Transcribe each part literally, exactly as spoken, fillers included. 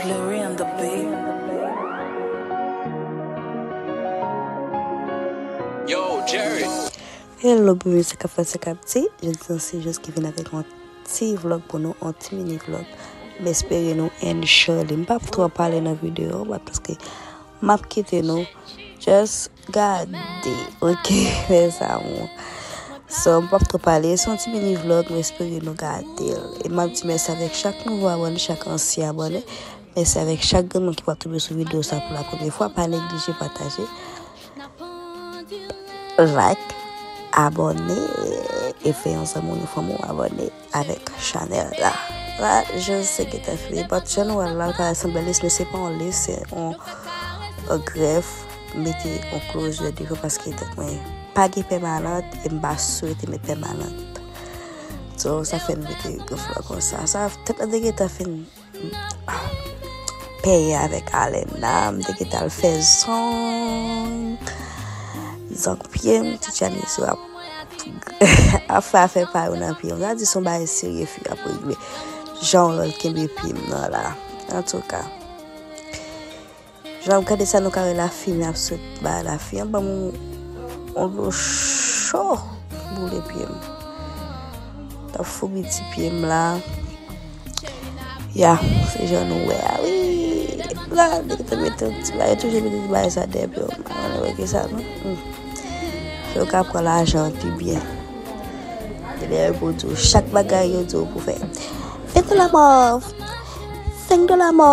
Glory on the beat. Yo, Jerry. Hello, bebe, sa k ap fèt, sa k ap di? Jodi an se jis ki vin avèk yon ti vlog pou nou, yon ti mini vlog. M espere nou enjoy li. M p ap twò pale nan videyo a, paske m ap kite nou just gade, ok, mes amours. So, m p ap twò pale, se yon ti mini vlog, m espere nou gade l. E m ap di mèsi avèk chak nouvo abòne, chak ansyen abòne. Mèsi avèk chak grenn moun ki pral tonbe sou videyo sa pou la premyè fwa. Pa neglije pataje, like, abòne e fè yon zanmi w, yon fanmi w abòne avèk chanèl la. La, je sais que t'as fini. But jan nou wè l la, l ka sanble lis, men se pa yon lis, se yon grèf. M mete yon closure devan paske tèt mwen pa gen pèmanant e m pa swete met pèmanant. So, sa fè m mete grèf la konsa. Sa, tèt la te gentan fin peye avèk alèn la, m te gentan al fè zong. Zong pye m, ti Tchanizo ap, ap fè afè pa yo nan pye m. Sa di se yon bagay serye fi ap regle. Jan w wè l kenbe pye m nan la. Antouka, jan w gade sa nou ka wè lafimen ap sot ba lafimen an ban m yon dlo cho boule pye m. T ap foubi ti pye m la. Ya, se jan nou wè a wi. La, li te mete yon ti bagay, toujou mete ti bagay sa dèyè pye w. Mwen wè ki sa non. Hmm. Fè w ka pran lajan an pi byen. E dèyè pou di w chak bagay yo di w pou fè. Fè tou la mò. Senk dola mò.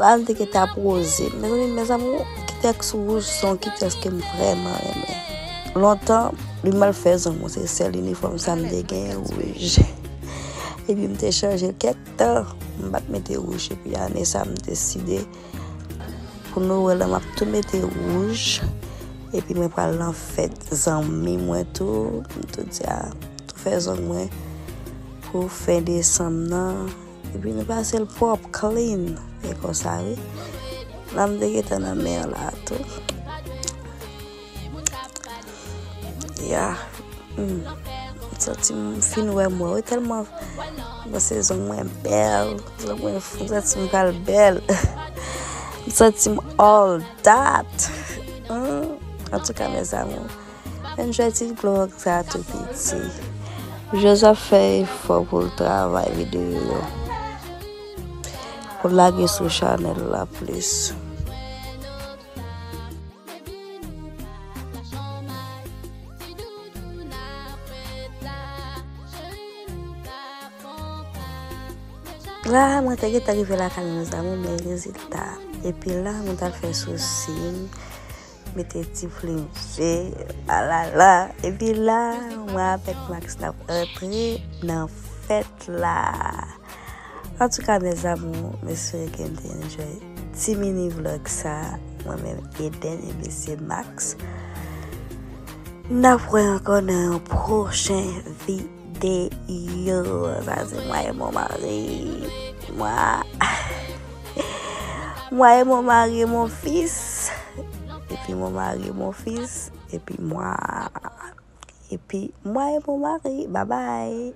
La, m te gentan ap woze. Mezanmi, mezanmi, kitèks wouj se yon kitèks ke m vrèman renmen. Lontan, li mal fè zong mwen, se sèl inifòm sa m te gen, wouj. Epi m te chanje l kèk tan, m pa t mete wouj. Epi ane sa, m deside pou Nwèl la, m ap tou mete wouj. Epi mwen pral nan fèt zanmi mwen tou. M tou di a, tou fè zong mwen pou fen desanm nan. Epi nou pase l pwòp, clean. E konsa, wi. La, m te gentan nan men an la, tou. Ya. Hmm. M santi m fin wè mwen, wi, tèlman m panse zong mwen bèl, zong mwen fou, m santi m pral bèl. M santi m all that. Hmm. Antouka, mes amours, enjoy ti vlog sa tou piti. Jezi ap fè efò pou l travay videyo yo, pou l lage sou chanèl la plis. La, mwen te gentan rive lakay mwen, zanmi, men rezilta. Epi la, mwen t al fè sousi m, mete ti plim ve, alala. Epi la, mwen avèk Max n ap antre nan fèt la. Antouka, mes amours, m espere ke n te enjoy ti mini vlog sa. Mwen menm, Eden e mesye Max. N ap wè ankò nan yon pwochen videyo. Sa se mwa e mon mari. Mwa. Mwa e mon mari e mon fis. Epi mon mari e mon fis. Epi mwa. Epi mwa e mon mari. Babay.